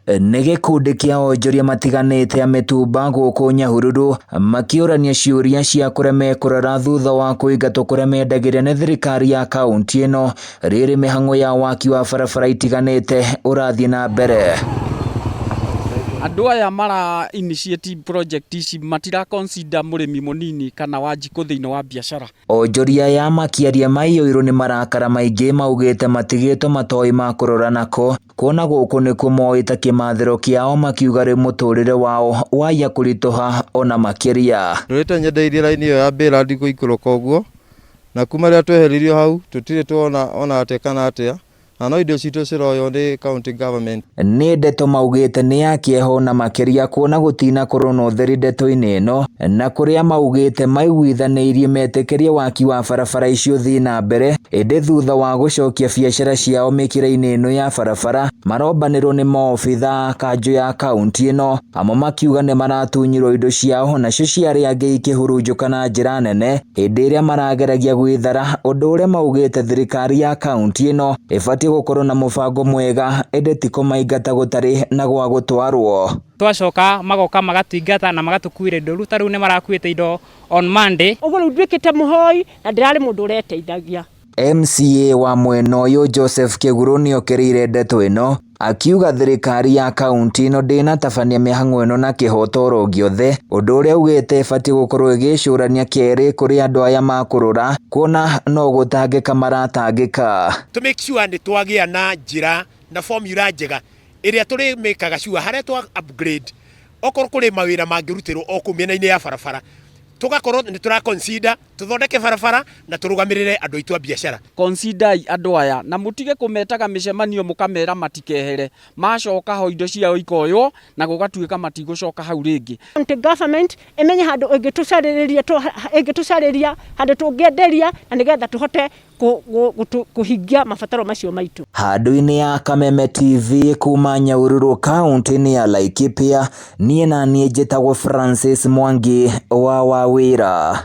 Nĩ gĩkundi kĩa onjoria matiganĩte a mĩtumba gũkũ Nyahururu makĩũrania ciũria cia kũrĩa mekũrora thutha wa kũingatwo kũrĩa mendagĩria nĩ thirikari ya kaunti ĩno rĩrĩ mĩhang'o ya waki wa barabara itiganĩte ũrathiĩ na mbere. Andũ aya mara initiate project ici matira consider mũrĩmi mũnini kana Wanjikũ thĩinĩ wa biacara. Onjoria aya makĩaria maiyũirwo nĩ marakara maingĩ maugĩte matigĩtwo matoĩ makũrora nako kuona gũkũ nĩkuo moĩ ta kĩmathĩro kĩao makiuga rĩu mũtũrĩre wao waiya kũritũha ona makĩria. Ndũrĩte nyendeirie raini ĩyo ya Bayland gũikũrũka ũguo, na kuma rĩrĩa tweheririo hau tũtirĩ tuona ona atĩa kana atĩa, na no indo citũ ciroywo nĩ county government. Nĩ ndeto maugĩte nĩ ya kĩeha ona makĩria kuona gũtinakorwo na ũtheri ndeto-inĩ ĩno na kũrĩa maugĩte maiguithanĩirie metĩkĩrie waki wa barabara icio ũthiĩ na mbere ĩndĩ thutha wa gũcokia biacara ciao mĩkĩra-inĩ ĩno ya barabara marombanĩrwo nĩ maobitha a kanjũ ya kaunti ĩno amwe makiuga nĩ maratunyirwo indo ciao nacio cia arĩa angĩ ikĩhurunjũka na njĩra nene hĩndĩ ĩrĩa marageragia gwĩthara ũndũ ũrĩa maugĩte thirikari ya kaunti ĩno ĩbatiĩ gũkorwo na mũbango mwega ĩndĩ ti kũmaingata gũtarĩ na gwa gũtwarwo. Twacoka magoka magatũingata na magatũkuĩra indo rĩu ta rĩu nĩ marakuĩte indo on Monday. Ũguo rĩu nduĩkĩte mũhoi na ndĩrarĩ mũndũ ũreteithagia. MCA wa mwena ũyũ Joseph Kĩgurũ nĩokĩrĩire ndeto ĩno akiuga thirikari ya kaunti ĩno ndĩnatabania mĩhang'o ĩno na kĩhoto oro gĩothe ũndũ ũrĩa augĩte ĩbatiĩ gũkorwo ĩgĩcũrania kerĩ kũrĩ andũ aya makũrũra kuona no gũtangĩka maratangĩka. To make sure nĩ twagĩa na njĩra na formula njega ĩrĩa tũrĩmĩkaga sure harĩa twa upgrade okorwo kũrĩ mawĩra mangĩrutĩrwo o kũu mĩena-inĩ ya barabara tũgakorwo nĩ tũra consider tũthondeke barabara na tũrũgamĩrĩre andũ aitũ a biacara. Consider andũ aya na mũtige kũmetaga mĩcemanio mũkamera matikehere macoka ho indo ciao ikoywo na gũgatuĩka matigũcoka hau rĩngĩ. County government ĩmenye handũ ĩngĩtũcarĩria handũ tũngĩenderia na nĩgetha tũhote kũhingia mabataro macio maitũ. Handũ-inĩ ya Kameme TV kuma Nyahururu kaunti-inĩ ya Laikipia, niĩ na niĩ njĩtagwo Francis Mwangi wa Wawĩra.